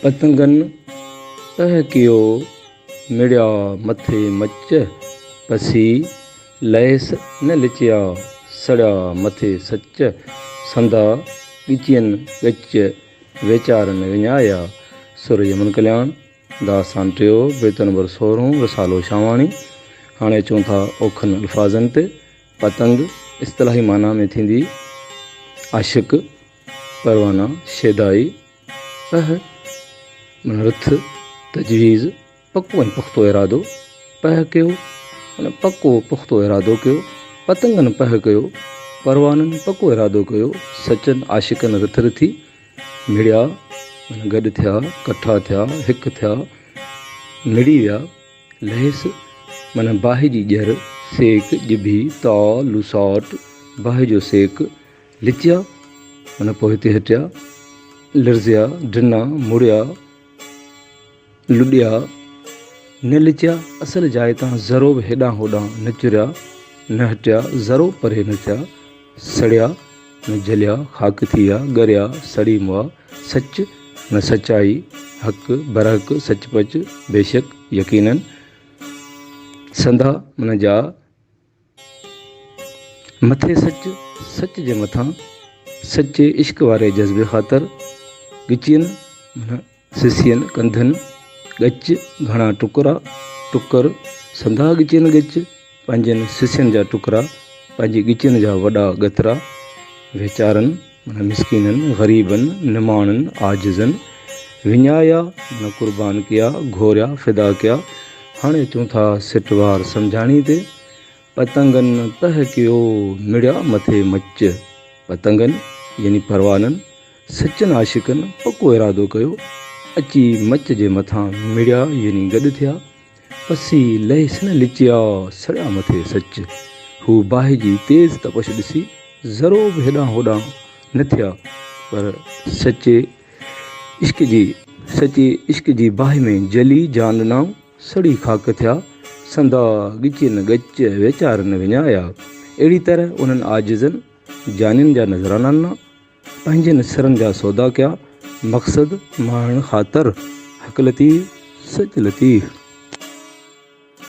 پتنگن پهه ڪيو، مڙيا مٿي مچ، پسي لهيس نه لچيا، سڙيا مٿي سچ، سندا ڳچين ڳچ، ويچارن وڃايا. سر يمن ڪلياڻ، داستان ٽيو، بيت نمبر سورهون، رسالو شاهواڻي. هاڻي اچون ٿا اوکن الفاظن تي. پتنگ اصطلاحي معنيٰ ۾ ٿيندي عاشق، پروانا، شيدائي، پهه معنيٰ رٿ، تجويز، پڪو ۽ پختو ارادو، پهه ڪيو معنيٰ پڪو پختو ارادو ڪيو، پتنگن پهه ڪيو، پروانن پڪو ارادو ڪيو، سچن عاشقن رٿ رٿي، مڙيا معنيٰ گڏ ٿيا، ڪٺا ٿيا، هڪ ٿيا، مڙي ويا، لهس معنيٰ باهه جي ڄر، سيڪ، ڄڀي، تاء، لوساٽ، باهه جو سيڪ، لچيا معنيٰ پوئتي هٽيا، لرزيا، ڊنا، مڙيا، لڏيا، نه لچيا، اصل جاء تان ذرو به هيڏانهن هوڏانهن نه چريا، نه هٽيا، ذرو پري نه ٿيا، سڙيا، نه جليا، خاڪ ٿي ويا، ڳريا، سڙي مئا، سچ، نه سچائي، حق، برحق، سچ پچ، بيشڪ، يقيناً، سنڌا، معنيٰ جاء، مٿي سچ، سچ جي مٿان، سچي عشق واري جذبي خاطر، ڳچين، معنيٰ سسين، ڪنڌن، ڳچ، گهڻا ٽڪرا، ٽڪر، سنڌا ڳچين ڳچ، پنهنجين سسين جا ٽڪرا، پنهنجي ڳچين جا وڏا ڳترا، ويچارن، معنيٰ مسڪينن، غريبن، نماڻن، عاجزن، وڃايا، معنيٰ قربان ڪيا، گهوريا، فدا ڪيا. هاڻي اچون ٿا سٽوار سمجهاڻي تي. پتنگن پهه ڪيو، مڙيا مٿي مچ. پتنگن يعني پروانن، سچن عاشقن پڪو ارادو ڪيو، اچي مچ جي مٿان مڙيا يعني گڏ ٿيا. پسي لهيس نه لچيا، سڙيا مٿي سچ. هو باهه جي تيز تپش ڏسي ذرو به هيڏانهن هوڏانهن نه ٿيا، پر سچي عشق جي سچي عشق جي باهه ۾ جلي جان ڏنائون، سڙي خاڪ ٿيا، سندا ڳچين ڳچ ويچارن وڃايا. اهڙي طرح انهن عاجزن جانين جا نذرانا ڏنا، پنهنجن سرن جا سودا ڪيا، مقصد ماڻڻ خاطر. حق لطيف، سچ لطيف.